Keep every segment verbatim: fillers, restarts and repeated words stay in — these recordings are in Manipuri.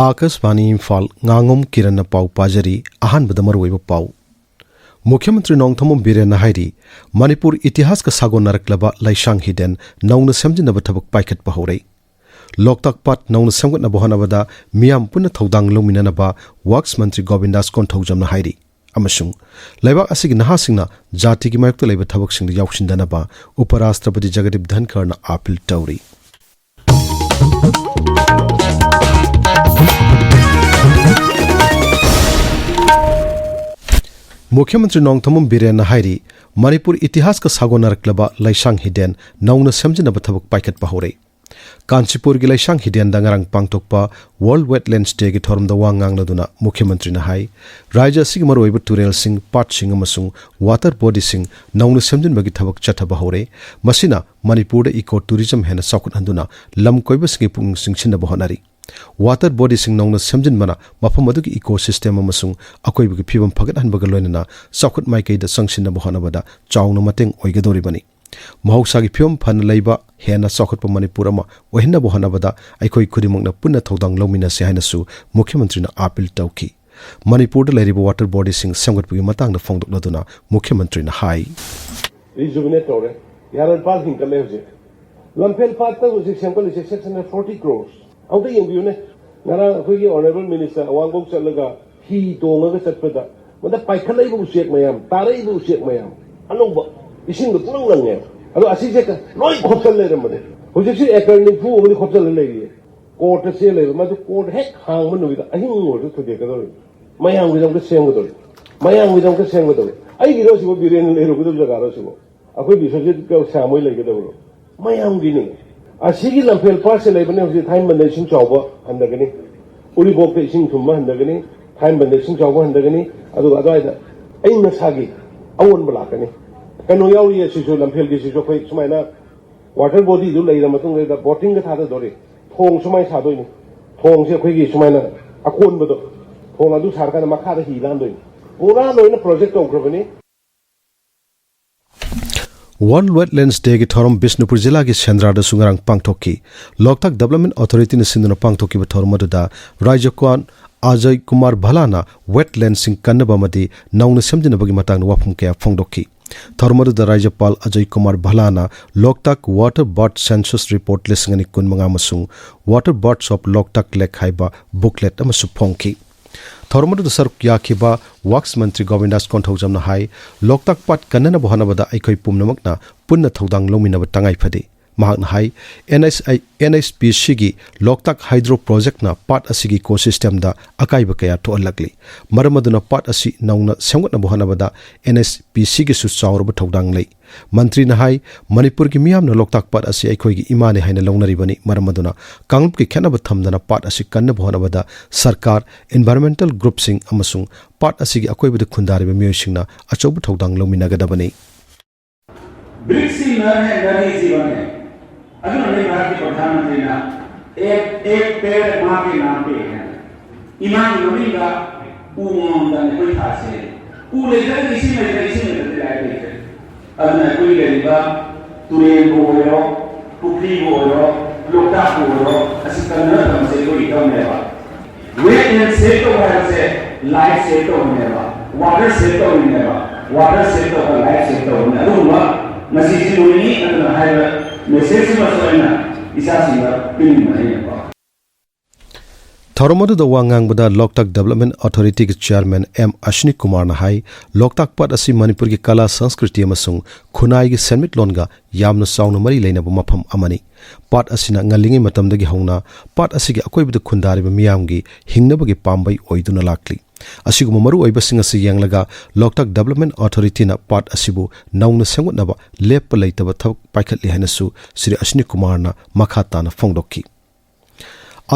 ꯑꯥꯀꯥꯁꯕꯥꯅꯤ ꯏꯝꯐꯥꯜ, ꯉꯥꯉꯣꯝ ꯀꯤꯔꯟꯅ ꯄꯥꯎ ꯄꯥꯖꯔꯤ꯫ ꯑꯍꯥꯟꯕꯗ ꯃꯔꯨꯑꯣꯏꯕ ꯄꯥꯎ꯫ ꯃꯨꯈ꯭ꯌ ꯃꯟꯇ꯭ꯔꯤ ꯅꯣꯡꯊꯣꯝꯕꯝ ꯕꯤꯔꯦꯟꯅ ꯍꯥꯏꯔꯤ, ꯃꯅꯤꯄꯨꯔ ꯏꯇꯤꯍꯥꯁꯀ ꯁꯥꯒꯣꯟꯅꯔꯛꯂꯕ ꯂꯩꯁꯥꯡ ꯍꯤꯗꯦꯟ ꯅꯧꯅ ꯁꯦꯝꯖꯤꯟꯅꯕ ꯊꯕꯛ ꯄꯥꯏꯈꯠꯄ ꯍꯧꯔꯦ꯫ ꯂꯣꯛꯇꯥꯛ ꯄꯥꯠ ꯅꯧꯅ ꯁꯦꯝꯒꯠꯅꯕ ꯍꯣꯠꯅꯕꯗ ꯃꯤꯌꯥꯝ ꯄꯨꯟꯅ ꯊꯧꯗꯥꯡ ꯂꯧꯃꯤꯟꯅꯅꯕ ꯋꯥꯔꯛꯁ ꯃꯟꯇ꯭ꯔꯤ ꯒꯣꯕꯤꯟꯗꯥꯁ ꯀꯣꯟꯊꯧꯖꯝꯅ ꯍꯥꯏꯔꯤ꯫ ꯑꯃꯁꯨꯡ ꯂꯩꯕꯥꯛ ꯑꯁꯤꯒꯤ ꯅꯍꯥꯁꯤꯡꯅ ꯖꯥꯇꯤꯒꯤ ꯃꯥꯌꯣꯛꯇ ꯂꯩꯕ ꯊꯕꯛꯁꯤꯡꯗ ꯌꯥꯎꯁꯤꯟꯗꯅꯕ ꯎꯄꯔꯥꯁꯇ꯭ꯔꯄꯇꯤ ꯖꯒꯗꯤꯞ ꯙꯟꯈꯔꯅ ꯑꯥꯄꯤꯜ ꯇꯧꯔꯤ꯫ ꯃꯨꯈ꯭ꯌ ꯃꯟꯇ꯭ꯔꯤ ꯅꯣꯡꯊꯣꯝꯕꯝ ꯕꯤꯔꯦꯟꯅ ꯍꯥꯏꯔꯤ, ꯃꯅꯤꯄꯨꯔ ꯏꯇꯤꯍꯥꯁꯀ ꯁꯥꯒꯣꯟꯅꯔꯛꯂꯕ ꯂꯩꯁꯥꯡ ꯍꯤꯗꯦꯟ ꯅꯧꯅ ꯁꯦꯝꯖꯤꯟꯅꯕ ꯊꯕꯛ ꯄꯥꯏꯈꯠꯄ ꯍꯧꯔꯦ꯫ ꯀꯥꯟꯆꯤꯄꯨꯔꯒꯤ ꯂꯩꯁꯥꯡ ꯍꯤꯗꯦꯟꯗ ꯉꯔꯥꯡ ꯄꯥꯡꯊꯣꯛꯄ ꯋꯥꯔꯜꯗ ꯋꯦꯠꯂꯦꯟꯁ ꯗꯦꯒꯤ ꯊꯧꯔꯝꯗ ꯋꯥ ꯉꯥꯡꯂꯗꯨꯅ ꯃꯨꯈ꯭ꯌ ꯃꯟꯇ꯭ꯔꯤꯅ ꯍꯥꯏ, ꯔꯥꯖ꯭ꯌ ꯑꯁꯤꯒꯤ ꯃꯔꯨꯑꯣꯏꯕ ꯇꯨꯔꯦꯜꯁꯤꯡ, ꯄꯥꯠꯁꯤꯡ ꯑꯃꯁꯨꯡ ꯋꯥꯇꯔ ꯕꯣꯗꯤꯁꯤꯡ ꯅꯧꯅ ꯁꯦꯝꯖꯤꯟꯕꯒꯤ ꯊꯕꯛ ꯆꯠꯊꯕ ꯍꯧꯔꯦ꯫ ꯃꯁꯤꯅ ꯃꯅꯤꯄꯨꯔꯗ ꯏꯀꯣ ꯇꯨꯔꯤꯖꯝ ꯍꯦꯟꯅ ꯆꯥꯎꯈꯠꯍꯟꯗꯨꯅ ꯂꯝ ꯀꯣꯏꯕꯁꯤꯡꯒꯤ ꯄꯨꯛꯅꯤꯡ ꯆꯤꯡꯁꯤꯟꯅꯕ ꯍꯣꯠꯅꯔꯤ꯫ ꯋꯥꯇꯔ ꯕꯣꯗꯤꯁꯤꯡ ꯅꯧꯅ ꯁꯦꯝꯖꯤꯟꯕꯅ ꯃꯐꯝ ꯑꯗꯨꯒꯤ ꯏꯀꯣ ꯁꯤꯁꯇꯦꯝ ꯑꯃꯁꯨꯡ ꯑꯀꯣꯏꯕꯒꯤ ꯐꯤꯕꯝ ꯐꯒꯠꯍꯟꯕꯒ ꯂꯣꯏꯅꯅ ꯆꯥꯎꯈꯠ ꯃꯥꯏꯀꯩꯗ ꯆꯪꯁꯤꯟꯅꯕ ꯍꯣꯠꯅꯕꯗ ꯆꯥꯎꯅ ꯃꯇꯦꯡ ꯑꯣꯏꯒꯗꯧꯔꯤꯕꯅꯤ꯫ ꯃꯍꯧꯁꯥꯒꯤ ꯐꯤꯕꯝ ꯐꯅ ꯂꯩꯕ, ꯍꯦꯟꯅ ꯆꯥꯎꯈꯠꯄ ꯃꯅꯤꯄꯨꯔ ꯑꯃ ꯑꯣꯏꯍꯟꯅꯕ ꯍꯣꯠꯅꯕꯗ ꯑꯩꯈꯣꯏ ꯈꯨꯗꯤꯡꯃꯛꯅ ꯄꯨꯟꯅ ꯊꯧꯗꯥꯡ ꯂꯧꯃꯤꯟꯅꯁꯤ ꯍꯥꯏꯅꯁꯨ ꯃꯨꯈ꯭ꯌ ꯃꯟꯇ꯭ꯔꯤꯅ ꯑꯥꯄꯤꯜ ꯇꯧꯈꯤ꯫ ꯃꯅꯤꯄꯨꯔꯗ ꯂꯩꯔꯤꯕ ꯋꯥꯇꯔ ꯕꯣꯗꯤꯁꯤꯡ ꯁꯦꯝꯒꯠꯄꯒꯤ ꯃꯇꯥꯡꯗ ꯐꯣꯡꯗꯣꯛꯂꯗꯨꯅ ꯃꯨꯈ꯭ꯌ ꯃꯟꯇ꯭ꯔꯤꯅ ꯍꯥꯏ, ꯔꯤꯖꯨꯚꯤꯅꯦꯠ ꯇꯧꯔꯦ꯫ ꯌꯥꯔꯜ ꯄꯥꯠ ꯍꯤꯡꯒꯠꯂꯦ ꯍꯧꯖꯤꯛ꯫ ꯂꯝꯐꯦꯜ ꯄꯥꯠꯇ ꯍꯧꯖꯤꯛ ꯁꯦꯝꯒꯠꯂꯤꯁꯦ six hundred forty crores꯫ ꯑꯃꯨꯛꯇ ꯌꯦꯡꯕꯤꯌꯨꯅꯦ꯫ ꯉꯔꯥꯡ ꯑꯩꯈꯣꯏꯒꯤ ꯑꯣꯅꯔꯦꯕꯜ ꯃꯤꯅꯤꯁꯇꯔ ꯑꯋꯥꯡꯕꯧ ꯆꯠꯂꯒ ꯍꯤ ꯇꯣꯡꯉꯒ ꯆꯠꯄꯗ ꯃꯗ ꯄꯥꯏꯈꯠꯂꯛꯏꯕ ꯎꯆꯦꯛ ꯃꯌꯥꯝ, ꯇꯥꯔꯛꯏꯕ ꯎꯆꯦꯛ ꯃꯌꯥꯝ, ꯑꯅꯧꯕ ꯏꯁꯤꯡꯗ ꯄꯨꯡꯂꯪ ꯂꯪꯉꯦ꯫ ꯑꯗꯣ ꯑꯁꯤꯁꯦ ꯂꯣꯏ ꯈꯣꯞꯆꯜ ꯂꯩꯔꯝꯕꯅꯦ꯫ ꯍꯧꯖꯤꯛꯁꯨ ꯑꯦꯀꯔ ꯅꯤꯐꯨ ꯑꯃꯗꯤ ꯈꯣꯞꯆꯜꯂ ꯂꯩꯔꯤꯌꯦ꯫ ꯀꯣꯔꯠꯇ ꯆꯦꯜ ꯂꯩꯕ, ꯃꯗꯨ ꯀꯣꯔꯠ ꯍꯦꯛ ꯍꯥꯡꯕ ꯅꯨꯃꯤꯠꯇ ꯑꯍꯤꯡ ꯑꯣꯏꯔꯁꯨ ꯊꯨꯗꯦꯛꯀꯗꯧꯔꯤꯕꯅꯤ꯫ ꯃꯌꯥꯝꯒꯤꯗꯃꯛꯇ ꯁꯦꯝꯒꯗꯧꯔꯤ꯫ ꯃꯌꯥꯝꯒꯤꯗꯃꯛꯇ ꯁꯦꯝꯒꯗꯧꯔꯤ꯫ ꯑꯩꯒꯤꯔꯣ ꯁꯤꯕꯣ? ꯕꯤꯔꯦꯟꯅ ꯂꯩꯔꯨꯒꯗꯕ ꯖꯒꯥꯔꯣ ꯁꯤꯕꯣ? ꯑꯩꯈꯣꯏ ꯕꯤꯁ꯭ꯋꯖꯤꯠꯀ ꯁ꯭ꯌꯥꯝ ꯍꯣꯏ ꯂꯩꯒꯗꯕꯔꯣ? ꯃꯌꯥꯝꯒꯤꯅꯤ꯫ ꯑꯁꯤꯒꯤ ꯂꯝꯐꯦꯜ ꯄꯥꯠꯁꯦ ꯂꯩꯕꯅꯦ ꯍꯧꯖꯤꯛ ꯊꯥꯏꯃꯟꯗ ꯏꯁꯤꯡ ꯆꯥꯎꯕ ꯍꯟꯊꯒꯅꯤ, ꯎꯔꯤꯄꯣꯛꯇ ꯏꯁꯤꯡ ꯊꯨꯝꯕ ꯍꯟꯊꯒꯅꯤ, ꯊꯥꯏꯃꯟꯗ ꯏꯁꯤꯡ ꯆꯥꯎꯕ ꯍꯟꯊꯒꯅꯤ, ꯑꯗꯨꯒ ꯑꯗꯨꯋꯥꯏꯗ ꯑꯏꯪ ꯑꯁꯥꯒꯤ ꯑꯑꯣꯟꯕ ꯂꯥꯛꯀꯅꯤ꯫ ꯀꯩꯅꯣ ꯌꯥꯎꯔꯤꯌꯦ ꯁꯤꯁꯨ, ꯂꯝꯐꯦꯜꯒꯤꯁꯤꯁꯨ ꯑꯩꯈꯣꯏ ꯁꯨꯃꯥꯏꯅ ꯋꯥꯇꯔ ꯕꯣꯗꯤꯗꯨ ꯂꯩꯔ ꯃꯇꯨꯡꯗ ꯕꯣꯇꯤꯡꯒ ꯊꯥꯗꯗꯣꯔꯤ꯫ ꯊꯣꯡ ꯁꯨꯃꯥꯏꯅ ꯁꯥꯗꯣꯏꯅꯤ꯫ ꯊꯣꯡꯁꯦ ꯑꯩꯈꯣꯏꯒꯤ ꯁꯨꯃꯥꯏꯅ ꯑꯀꯣꯟꯕꯗꯣ, ꯊꯣꯡ ꯑꯗꯨ ꯁꯥꯔꯀꯥꯟꯗ ꯃꯈꯥꯗ ꯍꯤ ꯂꯥꯟꯗꯣꯏꯅꯤ꯫ ꯄꯨꯔꯥ ꯂꯣꯏꯅ ꯄ꯭ꯔꯣꯖꯦꯛ ꯇꯧꯈ꯭ꯔꯕꯅꯤ꯫ World Wetlands Day ꯒꯤ ꯊꯧꯔꯝ ꯕꯤꯁꯅꯨꯄꯨꯔ ꯖꯤꯂꯥꯒꯤ ꯁꯦꯟꯗ꯭ꯔꯥꯗꯁꯨ ꯉꯔꯥꯡ ꯄꯥꯡꯊꯣꯛꯈꯤ꯫ ꯂꯣꯛꯇꯥꯛ Development Authority ꯅ ꯁꯤꯟꯗꯨꯅ ꯄꯥꯡꯊꯣꯛꯈꯤꯕ ꯊꯧꯔꯝ ꯑꯗꯨꯗ ꯔꯥꯖ꯭ꯌꯄꯥꯜ ꯑꯖꯌ ꯀꯨꯃꯥꯔ ꯚꯂꯥꯅ wetland ꯁꯤꯡ ꯀꯟꯅꯕ ꯑꯃꯗꯤ ꯅꯧꯅ ꯁꯦꯝꯖꯤꯟꯅꯕꯒꯤ ꯃꯇꯥꯡꯗ ꯋꯥꯐꯝ ꯀꯌꯥ ꯐꯣꯡꯗꯣꯛꯈꯤ꯫ ꯊꯧꯔꯝ ꯑꯗꯨꯗ ꯔꯥꯖ꯭ꯌꯄꯥꯜ ꯑꯖꯌ ꯀꯨꯃꯥꯔ ꯚꯂꯥꯅ ꯂꯣꯛꯇꯥꯛ Water Bird Census Report ꯂꯤꯁꯤꯡ ꯑꯅꯤ ꯀꯨꯟꯃꯉꯥ ꯑꯃꯁꯨꯡ Water Birds of Loktak Lake ꯍꯥꯏꯕ booklet ꯑꯃꯁꯨ ꯐꯣꯡꯈꯤ꯫ ꯊꯧꯔꯝ ꯑꯗꯨꯗ ꯁꯔꯨꯛ ꯌꯥꯈꯤꯕ ꯋꯥꯛꯁ ꯃꯟꯇ꯭ꯔꯤ ꯒꯣꯕꯤꯟꯗꯥꯁ ꯀꯣꯟꯊꯧꯖꯝꯅ ꯍꯥꯏ, ꯂꯣꯛꯇꯥꯛ ꯄꯥꯠ ꯀꯟꯅꯅꯕ ꯍꯣꯠꯅꯕꯗ ꯑꯩꯈꯣꯏ ꯄꯨꯝꯅꯃꯛꯅ ꯄꯨꯟꯅ ꯊꯧꯗꯥꯡ ꯂꯧꯃꯤꯟꯅꯕ ꯇꯉꯥꯏ ꯐꯗꯦ꯫ ꯃꯍꯥꯛꯅ ꯍꯥꯏ, NHI NHPC ꯒꯤ ꯂꯣꯛꯇꯥꯛ ꯍꯥꯏꯗ꯭ꯔꯣ ꯄ꯭ꯔꯣꯖꯦꯛꯅ ꯄꯥꯠ ꯑꯁꯤꯒꯤ ꯏꯀꯣꯁꯤꯁꯇꯦꯝꯗ ꯑꯀꯥꯏꯕ ꯀꯌꯥ ꯊꯣꯛꯍꯜꯂꯛꯂꯤ꯫ ꯃꯔꯝ ꯑꯗꯨꯅ ꯄꯥꯠ ꯑꯁꯤ ꯅꯧꯅ ꯁꯦꯝꯒꯠꯅꯕ ꯍꯣꯠꯅꯕꯗ NHPC ꯒꯤꯁꯨ ꯆꯥꯎꯔꯕ ꯊꯧꯗꯥꯡ ꯂꯩ꯫ ꯃꯟꯇ꯭ꯔꯤꯅ ꯍꯥꯏ, ꯃꯅꯤꯄꯨꯔꯒꯤ ꯃꯤꯌꯥꯝꯅ ꯂꯣꯛꯇꯥꯛ ꯄꯥꯠ ꯑꯁꯤ ꯑꯩꯈꯣꯏꯒꯤ ꯏꯃꯥꯅꯤ ꯍꯥꯏꯅ ꯂꯧꯅꯔꯤꯕꯅꯤ꯫ ꯃꯔꯝ ꯑꯗꯨꯅ ꯀꯥꯡꯂꯨꯞꯀꯤ ꯈꯦꯠꯅꯕ ꯊꯝꯗꯅ ꯄꯥꯠ ꯑꯁꯤ ꯀꯟꯅꯕ ꯍꯣꯠꯅꯕꯗ ꯁꯔꯀꯥꯔ, environmental group ꯁꯤꯡ ꯑꯃꯁꯨꯡ ꯄꯥꯠ ꯑꯁꯤꯒꯤ ꯑꯀꯣꯏꯕꯗ ꯈꯨꯟꯗꯥꯔꯤꯕ ꯃꯤꯑꯣꯏꯁꯤꯡꯅ ꯑꯆꯧꯕ ꯊꯧꯗꯥꯡ ꯂꯧꯃꯤꯟꯅꯒꯗꯕꯅꯤ꯫ वृक्ष ही नर है, नर ही जीवन है। ꯑꯗꯨꯅꯅꯦ ꯚꯥꯔꯠꯀꯤ ꯄ꯭ꯔꯙꯥꯟ ꯃꯟꯇ꯭ꯔꯤꯅ एक एक पेड़ माँ के नाम पे ꯍꯥꯏꯅ, ꯏꯃꯥꯒꯤ ꯃꯃꯤꯡꯗ ꯎ ꯑꯃꯃꯝꯗ ꯑꯩꯈꯣꯏ ꯊꯥꯁꯦ꯫ ꯎ ꯂꯩꯇ꯭ꯔꯒꯗꯤ ꯏꯁꯤꯡ ꯂꯩꯇ꯭ꯔꯦ, ꯏꯁꯤꯡ ꯂꯩꯇ꯭ꯔꯗꯤ life ꯂꯩꯇ꯭ꯔꯦ꯫ ꯑꯗꯨꯅ ꯑꯩꯈꯣꯏꯒꯤ ꯂꯩꯔꯤꯕ ꯇꯨꯔꯦꯜꯕꯨ ꯑꯣꯏꯔꯣ, ꯄꯨꯈ꯭ꯔꯤꯕꯨ ꯑꯣꯏꯔꯣ, ꯂꯣꯛꯇꯥꯛꯄꯨ ꯑꯣꯏꯔꯣ, ꯑꯁꯤ ꯀꯟꯅ ꯊꯝꯕꯁꯦ ꯑꯩꯈꯣꯏꯒꯤ ꯏꯊꯧꯅꯦꯕ꯫ Wetland save ꯇꯧꯕ ꯍꯥꯏꯕꯁꯦ life save ꯇꯧꯕꯅꯦꯕ, water save ꯇꯧꯕꯅꯦꯕ, water save ꯇꯧꯕ life save ꯇꯧꯕꯅꯦ꯫ ꯑꯗꯨꯒꯨꯝꯕ ꯉꯁꯤꯁꯤ ꯅꯨꯃꯤꯠꯅꯤ꯫ ꯑꯗꯨꯅ ꯍꯥꯏꯔꯤꯕ message ꯁꯤꯃꯁꯨ ꯑꯩꯅ ꯏꯆꯥꯁꯤꯡꯗ ꯄꯤꯅꯤꯡꯕꯅꯦꯕꯀꯣ꯫ ꯊꯧꯔꯝ ꯑꯗꯨꯗ ꯋꯥ ꯉꯥꯡꯕꯗ ꯂꯣꯛꯇꯥꯛ Development Authority ꯒꯤ chairman ꯑꯦꯝ ꯑꯁ꯭ꯋꯤꯅꯤ ꯀꯨꯃꯥꯔꯅ ꯍꯥꯏ, ꯂꯣꯛꯇꯥꯛ ꯄꯥꯠ ꯑꯁꯤ ꯃꯅꯤꯄꯨꯔꯒꯤ ꯀꯂꯥ, ꯁꯪꯁꯀ꯭ꯔꯤꯇꯤ ꯑꯃꯁꯨꯡ ꯈꯨꯟꯅꯥꯏꯒꯤ ꯁꯦꯟꯃꯤꯠꯂꯣꯟꯒ ꯌꯥꯝꯅ ꯆꯥꯎꯅ ꯃꯔꯤ ꯂꯩꯅꯕ ꯃꯐꯝ ꯑꯃꯅꯤ꯫ ꯄꯥꯠ ꯑꯁꯤꯅ ꯉꯜꯂꯤꯉꯩ ꯃꯇꯝꯗꯒꯤ ꯍꯧꯅ ꯄꯥꯠ ꯑꯁꯤꯒꯤ ꯑꯀꯣꯏꯕꯗ ꯈꯨꯟꯗꯥꯔꯤꯕ ꯃꯤꯌꯥꯝꯒꯤ ꯍꯤꯡꯅꯕꯒꯤ ꯄꯥꯝꯕꯩ ꯑꯣꯏꯗꯨꯅ ꯂꯥꯛꯂꯤ꯫ ꯑꯁꯤꯒꯨꯝꯕ ꯃꯔꯨꯑꯣꯏꯕꯁꯤꯡ ꯑꯁꯤ ꯌꯦꯡꯂꯒ ꯂꯣꯛꯇꯥꯛ Development Authority ꯅ ꯄꯥꯠ ꯑꯁꯤꯕꯨ ꯅꯧꯅ ꯁꯦꯝꯒꯠꯅꯕ ꯂꯦꯞꯄ ꯂꯩꯇꯕ ꯊꯕꯛ ꯄꯥꯏꯈꯠꯂꯤ ꯍꯥꯏꯅꯁꯨ ꯁ꯭ꯔꯤ ꯑꯁ꯭ꯋꯤꯅꯤ ꯀꯨꯃꯥꯔꯅ ꯃꯈꯥ ꯇꯥꯅ ꯐꯣꯡꯗꯣꯛꯈꯤ꯫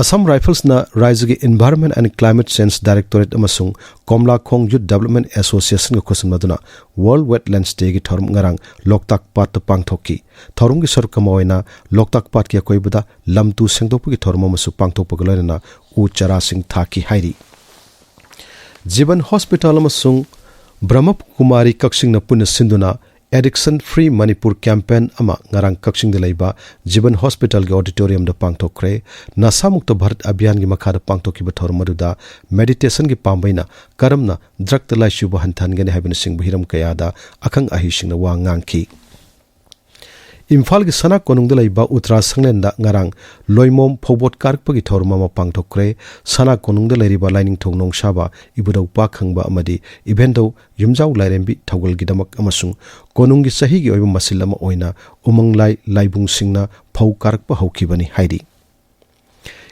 ꯑꯁꯥꯝ ꯔꯥꯏꯐꯜꯁꯅ ꯔꯥꯏꯖ꯭ꯌꯒꯤ Environment and Climate Change Directorate ꯑꯃꯁꯨꯡ ꯀꯣꯝꯂꯥꯈꯣꯡ Youth Development Association ꯒ ꯈꯨꯠꯁꯝꯅꯗꯨꯅ World Wetlands Day ꯒꯤ ꯊꯧꯔꯝ ꯉꯔꯥꯡ ꯂꯣꯛꯇꯥꯛ ꯄꯥꯠꯇ ꯄꯥꯡꯊꯣꯛꯈꯤ꯫ ꯊꯧꯔꯝꯒꯤ ꯁꯔꯨꯛ ꯑꯃ ꯑꯣꯏꯅ ꯂꯣꯛꯇꯥꯛ ꯄꯥꯠꯀꯤ ꯑꯀꯣꯏꯕꯗ ꯂꯝ ꯇꯨ ꯁꯦꯡꯗꯣꯛꯄꯒꯤ ꯊꯧꯔꯝ ꯑꯃꯁꯨ ꯄꯥꯡꯊꯣꯛꯄꯒ ꯂꯣꯏꯅꯅ ꯎ ꯆꯥꯔꯥꯁꯤꯡ ꯊꯥꯈꯤ ꯍꯥꯏꯔꯤ꯫ ꯖꯤꯕꯟ ꯍꯣꯁꯄꯤꯇꯥꯜ ꯑꯃꯁꯨꯡ ꯕ꯭ꯔꯍ꯭ꯃꯀꯨꯃꯥꯔꯤ ꯀꯛꯆꯤꯡꯅ ꯄꯨꯟꯅ ꯁꯤꯟꯗꯨꯅ ꯑꯦꯗꯤꯛꯁꯟ ꯐ꯭ꯔꯤ ꯃꯅꯤꯄꯨꯔ ꯀꯦꯝꯄꯦꯟ ꯑꯃ ꯉꯔꯥꯡ ꯀꯛꯆꯤꯡꯗ ꯂꯩꯕ ꯖꯤꯕꯟ ꯍꯣꯁꯄꯤꯇꯥꯜꯒꯤ ꯑꯣꯗꯤꯇꯣꯔꯤꯌꯝꯗ ꯄꯥꯡꯊꯣꯛꯈ꯭ꯔꯦ꯫ ꯅꯁꯥꯃꯨꯛꯇ ꯚꯥꯔꯠ ꯑꯚꯤꯌꯥꯟꯒꯤ ꯃꯈꯥꯗ ꯄꯥꯡꯊꯣꯛꯈꯤꯕ ꯊꯧꯔꯝ ꯑꯗꯨꯗ ꯃꯦꯗꯤꯇꯦꯁꯟꯒꯤ ꯄꯥꯝꯕꯩꯅ ꯀꯔꯝꯅ ꯗ꯭ꯔꯒꯇ ꯂꯥꯏꯆꯨꯕ ꯍꯟꯊꯍꯟꯒꯅꯤ ꯍꯥꯏꯕꯅꯆꯤꯡꯕ ꯍꯤꯔꯝ ꯀꯌꯥꯗ ꯑꯈꯪ ꯑꯍꯩꯁꯤꯡꯅ ꯋꯥ ꯉꯥꯡꯈꯤ꯫ ꯏꯝꯐꯥꯜꯒꯤ ꯁꯅꯥ ꯀꯣꯅꯨꯡꯗ ꯂꯩꯕ ꯎꯇ꯭ꯔꯥ ꯁꯪꯂꯦꯟꯗ ꯉꯔꯥꯡ ꯂꯣꯏꯃꯣꯝ ꯐꯧꯕꯣꯠ ꯀꯥꯔꯛꯄꯒꯤ ꯊꯧꯔꯝ ꯑꯃ ꯄꯥꯡꯊꯣꯛꯈ꯭ꯔꯦ꯫ ꯁꯅꯥ ꯀꯣꯅꯨꯡꯗ ꯂꯩꯔꯤꯕ ꯂꯥꯏꯅꯤꯡꯊꯧ ꯅꯣꯡꯁꯥꯕ, ꯏꯕꯨꯙꯧ ꯄꯥꯈꯪꯕ ꯑꯃꯗꯤ ꯏꯚꯦꯟꯗꯧ ꯌꯨꯝꯖꯥꯎ ꯂꯥꯏꯔꯦꯝꯕꯤ ꯊꯧꯒꯜꯒꯤꯗꯃꯛ ꯑꯃꯁꯨꯡ ꯀꯣꯅꯨꯡꯒꯤ ꯆꯍꯤꯒꯤ ꯑꯣꯏꯕ ꯃꯁꯤꯜ ꯑꯃ ꯑꯣꯏꯅ ꯎꯃꯪ ꯂꯥꯏ ꯂꯥꯏꯕꯨꯡꯁꯤꯡꯅ ꯐꯧ ꯀꯥꯔꯛꯄ ꯍꯧꯈꯤꯕꯅꯤ ꯍꯥꯏꯔꯤ꯫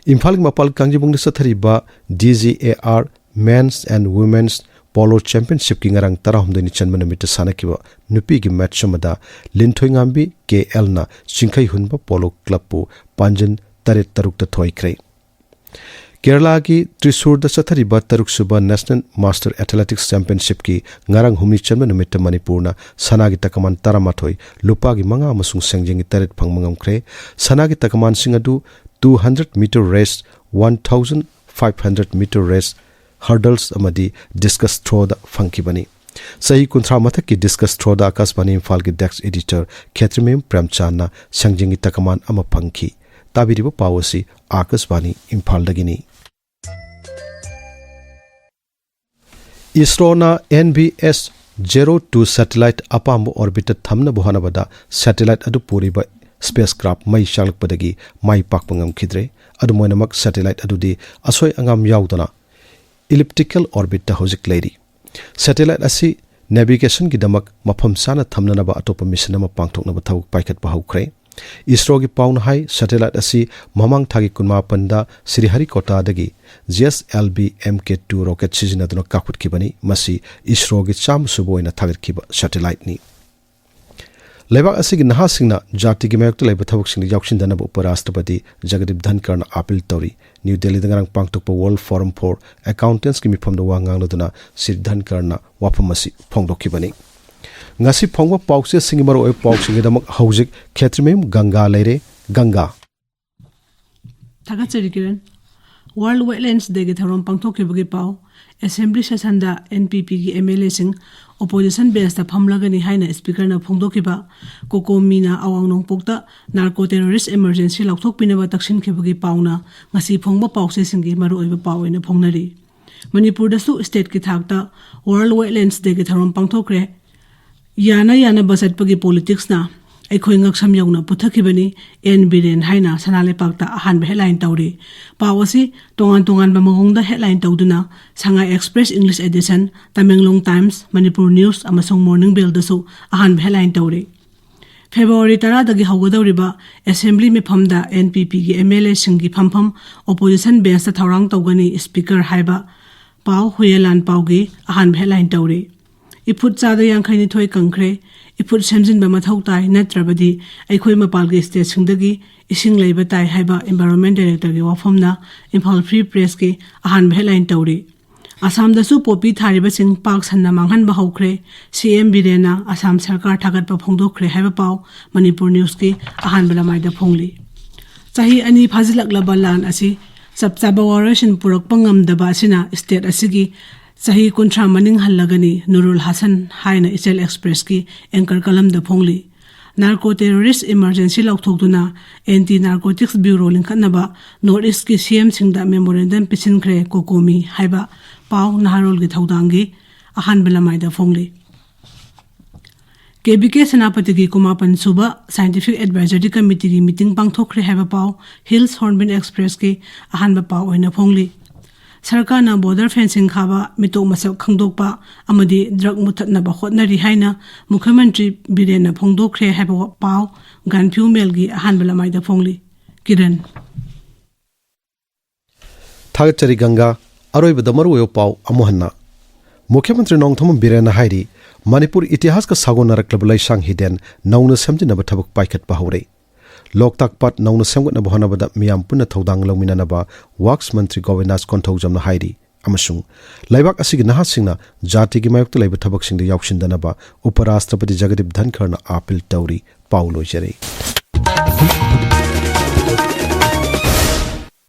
ꯏꯝꯐꯥꯜꯒꯤ ꯃꯄꯥꯜ ꯀꯥꯡꯖꯩꯕꯨꯡꯗ ꯆꯠꯊꯔꯤꯕ D G A R Men's and Women's Polo Championshipꯀꯤ ꯉꯔꯥꯡ ꯇꯔꯥꯍꯨꯝꯗꯣꯏꯅꯤ ꯆꯟꯕ ꯅꯨꯃꯤꯠꯇ ꯁꯥꯟꯅꯈꯤꯕ ꯅꯨꯄꯤꯒꯤ ꯃꯦꯠꯆ ꯑꯃꯗ ꯂꯤꯟꯊꯣꯏꯉꯥꯝꯕꯤ K Lꯅ ꯆꯤꯡꯈꯩ ꯍꯨꯟꯕ ꯄꯣꯂꯣ ꯀ꯭ꯂꯕꯄꯨ ꯄꯥꯟꯖꯟ ꯇꯔꯦꯠ ꯇꯔꯨꯛꯇ ꯊꯣꯏꯈ꯭ꯔꯦ꯫ ꯀꯦꯔꯂꯥꯒꯤ ꯇ꯭ꯔꯤꯁꯨꯔꯗ ꯆꯠꯊꯔꯤꯕ ꯇꯔꯨꯛꯁꯨꯕ National Master Athletics Championshipꯀꯤ ꯉꯔꯥꯡ ꯍꯨꯝꯅꯤ ꯆꯟꯕ ꯅꯨꯃꯤꯠꯇ ꯃꯅꯤꯄꯨꯔꯅ ꯁꯅꯥꯒꯤ ꯇꯀꯃꯥꯟ ꯇꯔꯥꯃꯥꯊꯣꯏ, ꯂꯨꯄꯥꯒꯤ ꯃꯉꯥ ꯑꯃꯁꯨꯡ ꯁꯦꯡꯖꯦꯡꯒꯤ ꯇꯔꯦꯠ ꯐꯪꯕ ꯉꯝꯈ꯭ꯔꯦ꯫ ꯁꯅꯥꯒꯤ ꯇꯀꯃꯥꯟꯁꯤꯡ ꯑꯗꯨ two hundred meter race, one thousand five hundred meter race, hurdles ꯑꯃꯗꯤ discus throwꯗ ꯐꯪꯈꯤꯕꯅꯤ꯫ ꯆꯍꯤ ꯀꯨꯟꯊ꯭ꯔꯥ ꯃꯊꯛꯀꯤ discus throwꯗ ꯑꯀꯥꯁꯕꯥꯅꯤ ꯏꯝꯐꯥꯜꯒꯤ desk editor ꯈꯦꯇ꯭ꯔꯤꯃꯌꯨꯝ ꯄ꯭ꯔꯦꯝꯆꯥꯟꯅ ꯁꯦꯡꯖꯦꯡꯒꯤ ꯇꯀꯃꯥꯟ ꯑꯃ ꯐꯪꯈꯤ꯫ ꯇꯥꯕꯤꯔꯤꯕ ꯄꯥꯎ ꯑꯁꯤ ꯑꯀꯥꯁꯕꯥꯅꯤ ꯏꯝꯐꯥꯜꯗꯒꯤꯅꯤ꯫ ꯏꯁꯔꯣꯅ N V S zero two satellite ꯑꯄꯥꯝꯕ orbitꯇ ꯊꯝꯅꯕ ꯍꯣꯠꯅꯕꯗ satellite ꯑꯗꯨ ꯄꯨꯔꯤꯕ spacecraft ꯃꯩ ꯆꯥꯛꯂꯛꯄꯗꯒꯤ ꯃꯥꯏ ꯄꯥꯛꯄ ꯉꯝꯈꯤꯗ꯭ꯔꯦ꯫ ꯑꯗꯨꯝ ꯑꯣꯏꯅꯃꯛ, satellite ꯑꯗꯨꯗꯤ ꯑꯁꯣꯏ ꯑꯉꯥꯝ ꯌꯥꯎꯗꯅ elliptical orbitꯇ ꯍꯧꯖꯤꯛ ꯂꯩꯔꯤ꯫ Satellite ꯑꯁꯤ navigationꯒꯤꯗꯃꯛ ꯃꯐꯝ ꯆꯥꯅ ꯊꯝꯅꯅꯕ ꯑꯇꯣꯞꯄ mission ꯑꯃ ꯄꯥꯡꯊꯣꯛꯅꯕ ꯊꯕꯛ ꯄꯥꯏꯈꯠꯄ ꯍꯧꯈ꯭ꯔꯦ꯫ ꯏꯁꯔꯣꯒꯤ ꯄꯥꯎꯅ ꯍꯥꯏ, satellite ꯑꯁꯤ ꯃꯃꯥꯡ ꯊꯥꯒꯤ ꯀꯨꯟꯃꯥꯄꯟꯗ ꯁ꯭ꯔꯤꯍꯔꯤꯀꯣꯇꯥꯗꯒꯤ G S L V M K two rocket ꯁꯤꯖꯤꯟꯅꯗꯨꯅ ꯀꯥꯞꯈꯠꯈꯤꯕꯅꯤ꯫ ꯃꯁꯤ ꯏꯁꯔꯣꯒꯤ ꯆꯥꯝꯃ ꯁꯨꯕ ꯑꯣꯏꯅ ꯊꯥꯒꯠꯈꯤꯕ satelliteꯅꯤ꯫ ꯂꯩꯕꯥꯛ ꯑꯁꯤꯒꯤ ꯅꯍꯥꯁꯤꯡꯅ ꯖꯥꯇꯤꯒꯤ ꯃꯥꯌꯣꯛꯇ ꯂꯩꯕ ꯊꯕꯛꯁꯤꯡꯗ ꯌꯥꯎꯁꯤꯟꯗꯅꯕ ꯎꯄ ꯔꯥꯁꯇ꯭ꯔꯄꯇꯤ ꯖꯒꯗꯤꯞ ꯙꯟꯀꯔꯅ appeal ꯇꯧꯔꯤ꯫ ꯅ꯭ꯌꯨ ꯗꯦꯜꯂꯤꯗ ꯉꯔꯥꯡ ꯄꯥꯡꯊꯣꯛꯄ World Forum for Accountantsꯀꯤ ꯃꯤꯐꯝꯗ ꯋꯥ ꯉꯥꯡꯂꯗꯨꯅ ꯁ꯭ꯔꯤ ꯙꯟꯀꯔꯅ ꯋꯥꯐꯝ ꯑꯁꯤ ꯐꯣꯡꯗꯣꯛꯈꯤꯕꯅꯤ꯫ ꯉꯁꯤ ꯐꯣꯡꯕ ꯄꯥꯎꯆꯦꯁꯤꯡꯒꯤ ꯃꯔꯨꯑꯣꯏꯕ ꯄꯥꯎꯁꯤꯡꯒꯤꯗꯃꯛ ꯍꯧꯖꯤꯛ ꯈꯦꯇ꯭ꯔꯤꯃꯌꯨꯝ ꯒꯪꯒꯥ ꯂꯩꯔꯦ꯫ ꯒꯪꯒꯥ꯫ ꯊꯥꯒꯠꯆꯔꯤ ꯀꯤꯔꯟ꯫ World Wetlands Dayꯒꯤ ꯊꯧꯔꯝ ꯄꯥꯡꯊꯣꯛꯈꯤꯕꯒꯤ ꯄꯥꯎ꯫ Assembly sessionꯗ N P Pꯒꯤ M L Aꯁꯤꯡ opposition benchꯇ ꯐꯝꯂꯒꯅꯤ ꯍꯥꯏꯅ Speakerꯅ ꯐꯣꯡꯗꯣꯛꯈꯤꯕ꯫ COCOMIꯅ ꯑꯋꯥꯡ ꯅꯣꯡꯄꯣꯛꯇ narco terrorist emergency ꯂꯥꯎꯊꯣꯛꯄꯤꯅꯕ ꯇꯛꯁꯤꯟꯈꯤꯕꯒꯤ ꯄꯥꯎꯅ ꯉꯁꯤ ꯐꯣꯡꯕ ꯄꯥꯎꯆꯦꯁꯤꯡꯒꯤ ꯃꯔꯨꯑꯣꯏꯕ ꯄꯥꯎ ꯑꯣꯏꯅ ꯐꯣꯡꯅꯔꯤ꯫ ꯃꯅꯤꯄꯨꯔꯗꯁꯨ stateꯀꯤ ꯊꯥꯛꯇ World Wetlands Dayꯒꯤ ꯊꯧꯔꯝ ꯄꯥꯡꯊꯣꯛꯈ꯭ꯔꯦ꯫ ꯌꯥꯅ ꯌꯥꯅꯕ ꯆꯠꯄꯒꯤ politicsꯅ ꯑꯩꯈꯣꯏ ꯉꯛꯁꯝ ꯌꯧꯅ ꯄꯨꯊꯈꯤꯕꯅꯤ, N ꯕꯤꯔꯦꯟ ꯍꯥꯏꯅ ꯁꯅꯥ ꯂꯩꯄꯥꯛꯇ ꯑꯍꯥꯟꯕ headline ꯇꯧꯔꯤ꯫ ꯄꯥꯎ ꯑꯁꯤ ꯇꯣꯉꯥꯟ ꯇꯣꯉꯥꯟꯕ ꯃꯑꯣꯡꯗ headline ꯇꯧꯗꯨꯅ Sangai Express English edition, Tamenglong Times, Manipur News ꯑꯃꯁꯨꯡ Morning Bellꯗꯁꯨ ꯑꯍꯥꯟꯕ headline ꯇꯧꯔꯤ꯫ February ꯇꯔꯥꯗꯒꯤ ꯍꯧꯒꯗꯧꯔꯤꯕ Assembly ꯃꯤꯐꯝꯗ N P Pꯒꯤ M L Aꯁꯤꯡꯒꯤ ꯐꯝꯐꯝ opposition benchꯇ ꯊꯧꯔꯥꯡ ꯇꯧꯒꯅꯤ Speaker ꯍꯥꯏꯕ ꯄꯥꯎ ꯍꯨꯌꯦꯂꯥꯟ ꯄꯥꯎꯒꯤ ꯑꯍꯥꯟꯕ headline ꯇꯧꯔꯤ꯫ ꯏꯐꯨꯠ ꯆꯥꯗ ꯌꯥꯡꯈꯩ ꯅꯤꯊꯣꯏ ꯀꯪꯈ꯭ꯔꯦ꯫ ꯏꯐꯨꯠ ꯁꯦꯝꯖꯤꯟꯕ ꯃꯊꯧ ꯇꯥꯏ, ꯅꯠꯇ꯭ꯔꯕꯗꯤ ꯑꯩꯈꯣꯏ ꯃꯄꯥꯟꯒꯤ stateꯁꯤꯡꯗꯒꯤ ꯏꯁꯤꯡ ꯂꯩꯕ ꯇꯥꯏ ꯍꯥꯏꯕ Environment Directorꯒꯤ ꯋꯥꯐꯝꯅ Imphal Free Pressꯀꯤ ꯑꯍꯥꯟꯕ headline ꯇꯧꯔꯤ꯫ ꯑꯁꯥꯝꯗꯁꯨ ꯄꯣꯄꯤ ꯊꯥꯔꯤꯕꯁꯤꯡ ꯄꯥꯛ ꯁꯟꯅ ꯃꯥꯡꯍꯟꯕ ꯍꯧꯈ꯭ꯔꯦ꯫ C M ꯕꯤꯔꯦꯟꯅ ꯑꯁꯥꯝ ꯁꯔꯀꯥꯔ ꯊꯥꯒꯠꯄ ꯐꯣꯡꯗꯣꯛꯈ꯭ꯔꯦ ꯍꯥꯏꯕ ꯄꯥꯎ Manipur Newsꯀꯤ ꯑꯍꯥꯟꯕ ꯂꯃꯥꯏꯗ ꯐꯣꯡꯂꯤ꯫ ꯆꯍꯤ ꯑꯅꯤ ꯐꯥꯖꯤꯜꯂꯛꯂꯕ ꯂꯥꯟ ꯑꯁꯤ ꯆꯞ ꯆꯥꯕ ꯋꯥꯔꯣꯏꯁꯤꯟ ꯄꯨꯔꯛꯄ ꯉꯝꯗꯕ ꯑꯁꯤꯅ state ꯑꯁꯤꯒꯤ ꯆꯍꯤ ꯀꯨꯟꯊ꯭ꯔꯥ ꯃꯅꯤꯡ ꯍꯜꯂꯒꯅꯤ, ꯅꯨꯔꯨꯜ ꯍꯥꯁꯟ ꯍꯥꯏꯅ Ichel Expressꯀꯤ anchor columnꯗ ꯐꯣꯡꯂꯤ꯫ Narco terrorist emergency ꯂꯥꯎꯊꯣꯛꯇꯨꯅ Anti Narcotics Bureau ꯂꯤꯡꯈꯠꯅꯕ North Eastꯀꯤ CMꯁꯤꯡꯗ memorandum ꯄꯤꯁꯤꯟꯈ꯭ꯔꯦ COCOMI ꯍꯥꯏꯕ ꯄꯥꯎ ꯅꯍꯥꯔꯣꯜꯒꯤ ꯊꯧꯗꯥꯡꯒꯤ ꯑꯍꯥꯟꯕ ꯂꯃꯥꯏꯗ ꯐꯣꯡꯂꯤ꯫ K B K ꯁꯦꯅꯥꯄꯇꯤꯒꯤ ꯀꯨꯟꯃꯥꯄꯟ ꯁꯨꯕ Scientific Advisory Committeeꯒꯤ meeting ꯄꯥꯡꯊꯣꯛꯈ꯭ꯔꯦ ꯍꯥꯏꯕ ꯄꯥꯎ Hills Hornbill Expressꯀꯤ ꯑꯍꯥꯟꯕ ꯄꯥꯎ ꯑꯣꯏꯅ ꯐꯣꯡꯂꯤ꯫ ꯁꯔꯀꯥꯔꯅ border fencing ꯈꯥꯕ, ꯃꯤꯇꯣꯞ ꯃꯁꯛ ꯈꯪꯗꯣꯛꯄ ꯑꯃꯗꯤ drug ꯃꯨꯊꯠꯅꯕ ꯍꯣꯠꯅꯔꯤ ꯍꯥꯏꯅ ꯃꯨꯈ꯭ꯌ ꯃꯟꯇ꯭ꯔꯤ ꯕꯤꯔꯦꯟꯅ ꯐꯣꯡꯗꯣꯛꯈ꯭ꯔꯦ ꯍꯥꯏꯕ ꯄꯥꯎ Gaanphiu Mailꯒꯤ ꯑꯍꯥꯟꯕ ꯂꯃꯥꯏꯗ ꯐꯣꯡꯂꯤ꯫ ꯀꯤꯔꯟ꯫ ꯊꯥꯒꯠꯆꯔꯤ ꯒꯪꯒꯥ꯫ ꯑꯔꯣꯏꯕꯗ ꯃꯔꯨꯑꯣꯏꯕ ꯄꯥꯎ ꯑꯃꯨꯛ ꯍꯟꯅ꯫ ꯃꯨꯈ꯭ꯌ ꯃꯟꯇ꯭ꯔꯤ ꯅꯣꯡꯊꯣꯝꯕꯝ ꯕꯤꯔꯦꯟꯅ ꯍꯥꯏꯔꯤ, ꯃꯅꯤꯄꯨꯔ ꯏꯇꯤꯍꯥꯁꯀ ꯁꯥꯒꯣꯟꯅꯔꯛꯂꯕ ꯂꯩꯁꯥꯡ ꯍꯤꯗꯦꯟ ꯅꯧꯅ ꯁꯦꯝꯖꯤꯟꯅꯕ ꯊꯕꯛ ꯄꯥꯏꯈꯠꯄ ꯍꯧꯔꯦ꯫ ꯂꯣꯛꯇꯥꯛ ꯄꯥꯠ ꯅꯧꯅ ꯁꯦꯝꯒꯠꯅꯕ ꯍꯣꯠꯅꯕꯗ ꯃꯤꯌꯥꯝ ꯄꯨꯟꯅ ꯊꯧꯗꯥꯡ ꯂꯧꯃꯤꯟꯅꯅꯕ ꯋꯥꯛꯁ ꯃꯟꯇ꯭ꯔꯤ ꯒꯣꯕꯤꯟꯗꯥꯁ ꯀꯣꯟꯊꯧꯖꯝꯅ ꯍꯥꯏꯔꯤ꯫ ꯑꯃꯁꯨꯡ ꯂꯩꯕꯥꯛ ꯑꯁꯤꯒꯤ ꯅꯍꯥꯁꯤꯡꯅ ꯖꯥꯇꯤꯒꯤ ꯃꯥꯌꯣꯛꯇ ꯂꯩꯕ ꯊꯕꯛꯁꯤꯡꯗ ꯌꯥꯎꯁꯤꯟꯗꯅꯕ ꯎꯄꯔꯥꯁꯇ꯭ꯔꯄꯇꯤ ꯖꯒꯗꯤꯞ ꯙꯟꯈꯔꯅ ꯑꯥꯄꯤꯜ ꯇꯧꯔꯤ꯫ ꯄꯥꯎ ꯂꯣꯏꯖꯔꯦ꯫